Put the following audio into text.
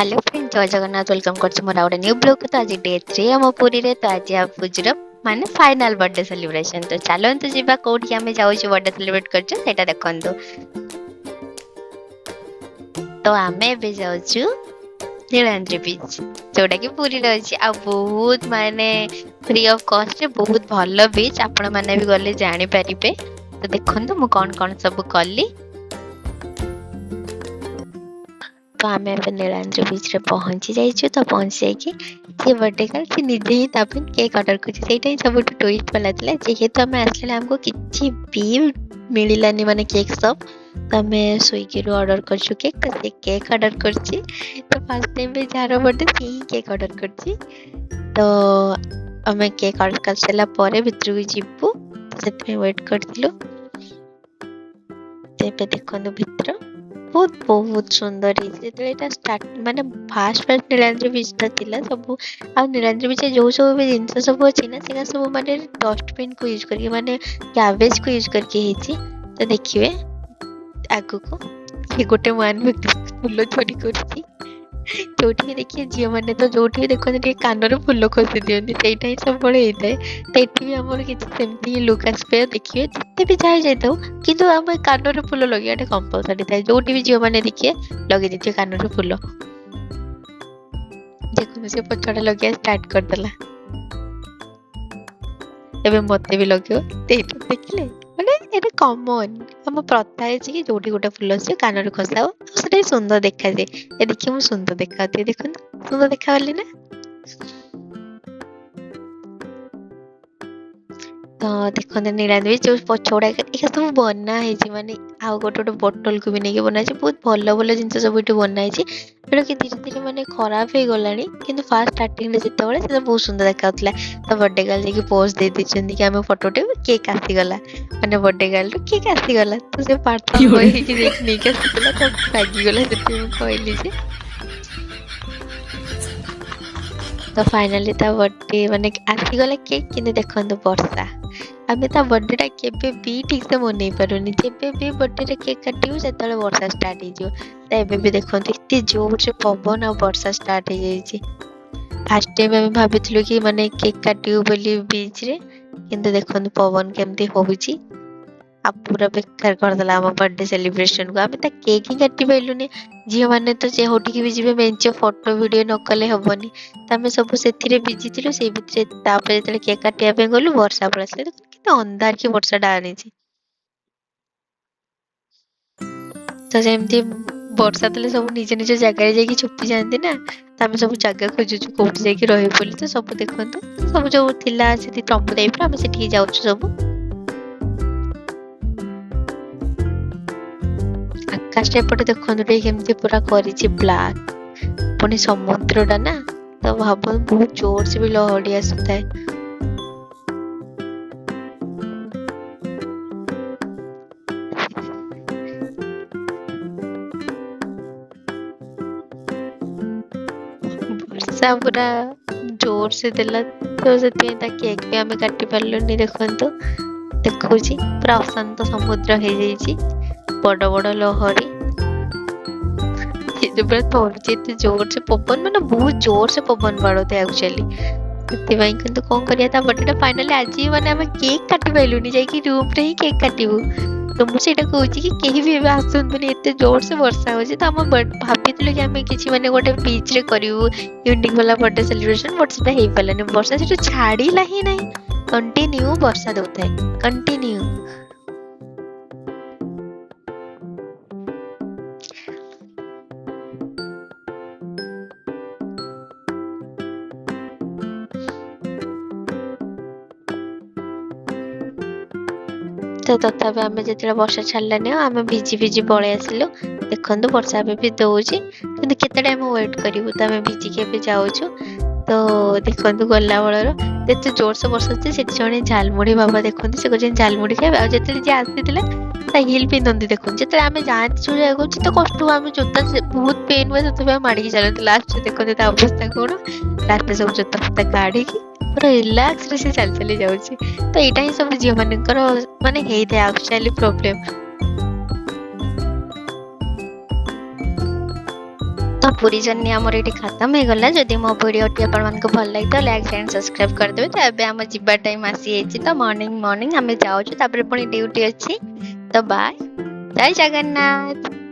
Hello friend, ଜୟ Jagannath. Welcome କରୁଛି ମୋର ଆଉ ଗୋଟେ ନ୍ୟୁ ବ୍ଲଗ୍। ତ ଆଜି ଡେ 3 ଆମ ପୁରୀରେ। ତ ଆଜି ଆପୁଜିର ମାନେ ଫାଇନାଲ ବର୍ଥଡେ ସେଲିବ୍ରେସନ। ତ ଚାଲନ୍ତୁ ଯିବା, କୋଉଠିକି ଆମେ ଯାଉଛୁ, ବର୍ଥଡେ ସେଲିବ୍ରେଟ କରୁଛୁ, ସେଇଟା ଦେଖନ୍ତୁ। ତ ଆମେ ଏବେ ଯାଉଛୁ ନୀଳାଦ୍ରି ବିଚ୍, ଯୋଉଟା କି ପୁରୀରେ ଅଛି, ଆଉ ବହୁତ ମାନେ ଫ୍ରି ଅଫ୍ କଷ୍ଟରେ ବହୁତ ଭଲ ବିଚ୍। ଆପଣମାନେ ବି ଗଲେ ଜାଣିପାରିବେ। ତ ଦେଖନ୍ତୁ ମୁଁ କଣ କଣ ସବୁ କଲି। ତ ଆମେ ଏବେ ନୀଳାଦ୍ରି ବିଚ୍ରେ ପହଞ୍ଚି ଯାଇଛୁ। ତ ପହଞ୍ଚି ଯାଇକି ଯିଏ ବର୍ଥଡେ ଗାର୍ଲ, ସେ ନିଜେ ହିଁ ତା ପାଇଁ କେକ୍ ଅର୍ଡର କରୁଛି। ସେଇଟା ହିଁ ସବୁଠୁ ଟୁଇଷ୍ଟ ବାଲା ଥିଲା। ଯେହେତୁ ଆମେ ଆସିଲେ, ଆମକୁ କିଛି ବି ମିଳିଲାନି, ମାନେ କେକ୍ ସପ୍। ତ ଆମେ ସ୍ୱିଗିରୁ ଅର୍ଡର କରିଛୁ କେକ୍। ତ ସେ କେକ୍ ଅର୍ଡର କରିଛି। ତ ଫାର୍ଷ୍ଟ ଟାଇମ୍ ବି ଯାହାର ବର୍ଥଡେ, ସେ ହିଁ କେକ୍ ଅର୍ଡର କରିଛି। ତ ଆମେ କେକ୍ ଅର୍ଡର କରିସାରିଲା ପରେ ଭିତରକୁ ଯିବୁ, ସେଥିପାଇଁ ୱେଟ୍ କରିଥିଲୁ। ତ ଏବେ ଦେଖନ୍ତୁ, ଭିତର ବହୁତ ବହୁତ ସୁନ୍ଦର ହେଇଛି। ଯେତେବେଳେ ଏଇଟା ଷ୍ଟାର୍ଟ, ମାନେ ଫାଷ୍ଟ ଫାଷ୍ଟ ନୀଳାଦ୍ରି ବିଚ୍ଟା ଥିଲା ସବୁ, ଆଉ ନୀଳାଦ୍ରି ବିଚ୍ରେ ଯେଉଁ ସବୁ ବି ଜିନିଷ ସବୁ ଅଛି ନା, ସେଟା ସବୁ ମାନେ ଡଷ୍ଟବିନ୍କୁ ୟୁଜ୍ କରିକି, ମାନେ ଗାର୍ବେଜକୁ ୟୁଜ୍ କରିକି ହେଇଛି। ତ ଦେଖିବେ ଆଗକୁ, ସେ ଗୋଟେ ୱାନ୍ ବ୍ୟକ୍ତି ଫୁଲ ଚୋରି କରୁଛି। ଯୋଉଠି ବି ଦେଖିବେ, ଝିଅମାନେ ତ ଯୋଉଠି ବି ଦେଖନ୍ତି, ଟିକେ କାନରେ ଫୁଲ ଖୋସି ଦିଅନ୍ତି। ସେଇଟା ହିଁ ସବୁବେଳେ ହେଇଥାଏ। ତ ଏଠି ବି ଆମର କିଛି ସେମିତି ହିଁ ଲୁକ୍ ଆସିପାରିବ। ଦେଖିବେ, ଯେତେ ବି ଯାହା ଯାଇଥାଉ, କିନ୍ତୁ ଆମେ କାନରେ ଫୁଲ ଲଗେଇବାଟା କମ୍ପଲସରି ଥାଏ। ଯୋଉଠି ବି ଝିଅମାନେ ଦେଖିବେ, ଲଗେଇ ଦେଇଥିବେ କାନରେ ଫୁଲ। ଦେଖନ୍ତୁ, ସେ ପଛଟା ଲଗେଇବା ଷ୍ଟାର୍ଟ କରିଦେଲା, ଏବେ ମତେ ବି ଲଗେଇବ। ଏଇଟା ଦେଖିଲେ, ମାନେ ଏଇଟା କମନ ଆମ ପ୍ରଥା ହେଇଛି କି ଯୋଉଠି ଗୋଟେ ଫୁଲ ଆସିବ, କାନରେ ଖସା ହବ, ଆଉ ସେଟା ବି ସୁନ୍ଦର ଦେଖାଯାଏ। ଏ ଦେଖିବେ, ମୁଁ ସୁନ୍ଦର ଦେଖାଯାଉଥିବି। ଦେଖନ୍ତୁ, ସୁନ୍ଦର ଦେଖାଗଲି ନା? ତ ଦେଖନ୍ତୁ, ନୀଳାଦ୍ରି ଯୋଉ ପଛ ଗୁଡାକ ଏଇଟା ସବୁ ବନା ହେଇଛି, ମାନେ ଆଉ ଗୋଟେ ଗୋଟେ ବୋଟଲକୁ ବି ନେଇକି ବନା ହେଇଛି। ବହୁତ ଭଲ ଭଲ ଜିନିଷ ସବୁ ଏଠି ବନା ହେଇଛି, ଯୋଉଟା କି ଧୀରେ ଧୀରେ ମାନେ ଖରାପ ହେଇଗଲାଣି। କିନ୍ତୁ ଫାଷ୍ଟ ଷ୍ଟାର୍ଟିଂରେ ଯେତେବେଳେ, ସେଟା ବହୁତ ସୁନ୍ଦର ଦେଖାଯାଉଥିଲା। ତ ବର୍ଥଡେ ଗାର୍ଲ ଯାଇକି ପୋଜ ଦେଇ ଦେଇଛନ୍ତି କି ଆମେ ଫଟୋ ଉଠେଇବୁ। କେକ୍ ଆସିଗଲା, ମାନେ ବର୍ଥଡେ ଗାର୍ଲରୁ କେକ୍ ଆସିଗଲା। ତ ସେ ପାର୍ସଲ ବୟ ହେଇକି ଯାଇକି ନେଇକି ଆସିଥିଲା। ତ ରାଗିଗଲା, ସେଥିପାଇଁ ମୁଁ କହିଲି ଯେ। ତ ଫାଇନାଲି ତା ବର୍ଥଡେ ମାନେ ଆସିଗଲା କେକ୍। କିନ୍ତୁ ଦେଖନ୍ତୁ ବର୍ଷା, ଆମେ ତା ବର୍ଥଡେଟା କେବେ ବି ଠିକ୍ ସେ ମନେଇ ପାରୁନି। ଯେବେ ବି ବର୍ଥଡେରେ କେକ୍ କାଟିବୁ, ସେତେବେଳେ ବର୍ଷା ଷ୍ଟାର୍ଟ ହେଇଯିବ। ତ ଏବେ ବି ଦେଖନ୍ତୁ, ଏତେ ଜୋରସେ ପବନ ଆଉ ବର୍ଷା ଷ୍ଟାର୍ଟ ହେଇଯାଇଛି। ଫାର୍ଷ୍ଟ ଟାଇମ୍ ଆମେ ଭାବିଥିଲୁ କି ମାନେ କେକ୍ କାଟିବୁ ବୋଲି ବିଚ୍ରେ, କିନ୍ତୁ ଦେଖନ୍ତୁ ପବନ କେମିତି ହଉଛି ଆଉ ପୁରା ବେକାର କରିଦେଲା ଆମ ବର୍ଥଡେ ସେଲିବ୍ରେସନକୁ। ଆମେ ତା କେକ୍ ହିଁ କାଟି ପାରିଲୁନି। ଝିଅମାନେ ତ ଯେଉଁଠିକି ବି ଯିବେ, ମେଞ୍ଚେ ଫଟୋ ଭିଡ଼ିଓ ନ କଲେ ହବନି। ତ ଆମେ ସବୁ ସେଥିରେ ବିଜି ଥିଲୁ। ସେଇ ଭିତରେ ତାପରେ ଯେତେବେଳେ କେକ୍ କାଟିବା ପାଇଁ ଗଲୁ, ବର୍ଷା ପଳେଇ ଆସିଲା। ଦେଖନ୍ତୁ କେତେ ଅନ୍ଧାର କି ବର୍ଷାଟା ଆଣିଛି। ତ ସେମିତି ବର୍ଷା ଥିଲେ ସବୁ ନିଜ ନିଜ ଜାଗାରେ ଯାଇକି ଛୁପି ଯାଆନ୍ତି ନା। ତ ଆମେ ସବୁ ଜାଗା ଖୋଜୁଛୁ କୋଉଠି ଯାଇକି ରହିବୁ ବୋଲି। ତ ସବୁ ଦେଖନ୍ତୁ, ସବୁ ଯୋଉ ଥିଲା ସେଠି ତମ୍ବୁ ଟାଇପର, ଆମେ ସେଠିକି ଯାଉଛୁ ସବୁ। ଆକାଶଟା ଏପଟେ ଦେଖନ୍ତୁ ଟିକେ କେମିତି ପୁରା କରିଛି ବ୍ଲାକ୍। ପୁଣି ସମୁଦ୍ରଟା ନା, ତ ଭାବନ୍ତୁ ବହୁତ ଜୋରସେ ବି ଲହଡି ଆସୁଥାଏ। ବର୍ଷା ପୁରା ଜୋରସେ ଦେଲା, ତ ସେଥିପାଇଁ ତା କେକ୍ ବି ଆମେ କାଟି ପାରିଲୁନି। ଦେଖନ୍ତୁ, ଦେଖଉଛି, ପୁରା ଅଶାନ୍ତ ସମୁଦ୍ର ହେଇଯାଇଛି, ବଡ ବଡ ଲହରୀ। ସେ ପୁରା ଥରୁଛି, ଏତେ ଜୋରସେ ପବନ, ମାନେ ବହୁତ ଜୋରସେ ପବନ ବାଡଉଥାଏ ଆକ୍ଚୁଆଲି, ସେଥିପାଇଁ। କିନ୍ତୁ କଣ କରିବା, ତା ବର୍ଥଡେଟା ଫାଇନାଲି ଆଜି ମାନେ ଆମେ କେକ୍ କାଟି ପାରିଲୁନି, ଯାଇକି ରୁମରେ ହିଁ କେକ୍ କାଟିବୁ। ତ ମୁଁ ସେଇଟା କହୁଛି କି କେହି ବି ଏବେ ଆସନ୍ତୁନି, ଏତେ ଜୋରସେ ବର୍ଷା ହଉଛି। ତ ଆମ ଭାବିଥିଲୁ କି ଆମେ କିଛି ମାନେ ଗୋଟେ ବିଚ୍ରେ କରିବୁ ୟୁନିକ୍ ବାଲା ବର୍ଥଡେ ସେଲିବ୍ରେସନ, ବଟ୍ ସେଟା ହେଇପାରିଲାନି। ବର୍ଷା ସେଠୁ ଛାଡ଼ିଲା ହିଁ ନାହିଁ, କଣ୍ଟିନ୍ୟୁ ବର୍ଷା ଦଉଥାଏ, କଣ୍ଟିନ୍ୟୁ। ତ ତଥାପି ଆମେ ଯେତେବେଳେ ବର୍ଷା ଛାଡ଼ିଲାନି, ଆଉ ଆମେ ଭିଜି ଭିଜି ପଳେଇ ଆସିଲୁ। ଦେଖନ୍ତୁ, ବର୍ଷା ଏବେ ବି ଦଉଛି, କିନ୍ତୁ କେତେ ଟାଇମ୍ ୱେଟ୍ କରିବୁ? ତ ଆମେ ଭିଜିକି ଏବେ ଯାଉଛୁ। ତ ଦେଖନ୍ତୁ, ଗଲା ବେଳର ଏତେ ଜୋରସେ ବର୍ଷା ହଉଛି, ସେଠି ଜଣେ ଝାଲମୁଢ଼ି ବାବା ଦେଖନ୍ତୁ, ସେ କହୁଛନ୍ତି ଝାଲମୁଢ଼ି ଖାଇବେ। ଆଉ ଯେତେବେଳେ ଯିଏ ଆସିଥିଲା, ତା ହିଲ୍ ପିନ୍ଧନ୍ତି। ଦେଖନ୍ତୁ, ଯେତେବେଳେ ଆମେ ଯାଆନ୍ତି ଯୋଉ ଜାଗାକୁ, ଯେତେ କଷ୍ଟ ହୁଏ, ଆମେ ଜୋତା ବହୁତ ପେନ୍ ହୁଏ, ତଥାପି ଆମେ ମାଡ଼ିକି ଚାଲନ୍ତି। ଲାଷ୍ଟରେ ଦେଖନ୍ତୁ ତା ଅବସ୍ଥା କଣ। ଲାଷ୍ଟରେ ସବୁ ଜୋତା ଫୋତା କାଢ଼ିକି ପୁରା ରିଲାକ୍ସରେ ସେ ଚାଲି ଚାଲି ଯାଉଛି। ତ ଏଇଟା ହିଁ ସବୁ ଝିଅମାନଙ୍କର ମାନେ ହେଇଥାଏ ଆକ୍ଚୁଆଲି ପ୍ରୋବ୍ଲେମ। ତ ତ ପୁରୀ ଜର୍ଣ୍ଣି ଆମର ଏଇଠି ଖତମ ହେଇଗଲା। ଯଦି ମୋ ଭିଡ଼ିଓଟି ଆପଣମାନଙ୍କୁ ଭଲ ଲାଗିଥିବ, ଲାଇକ୍ ଆଣ୍ଡ ସବସ୍କ୍ରାଇବ୍ କରିଦେବେ। ତ ଏବେ ଆମ ଯିବା ଟାଇମ୍ ଆସିଯାଇଛି। ତ ମର୍ଣ୍ଣିଂ ମର୍ଣ୍ଣିଂ ଆମେ ଯାଉଛୁ, ତାପରେ ପୁଣି ଡ୍ୟୁଟି ଅଛି। ତ ବାଏ, ଜୟ ଜଗନ୍ନାଥ।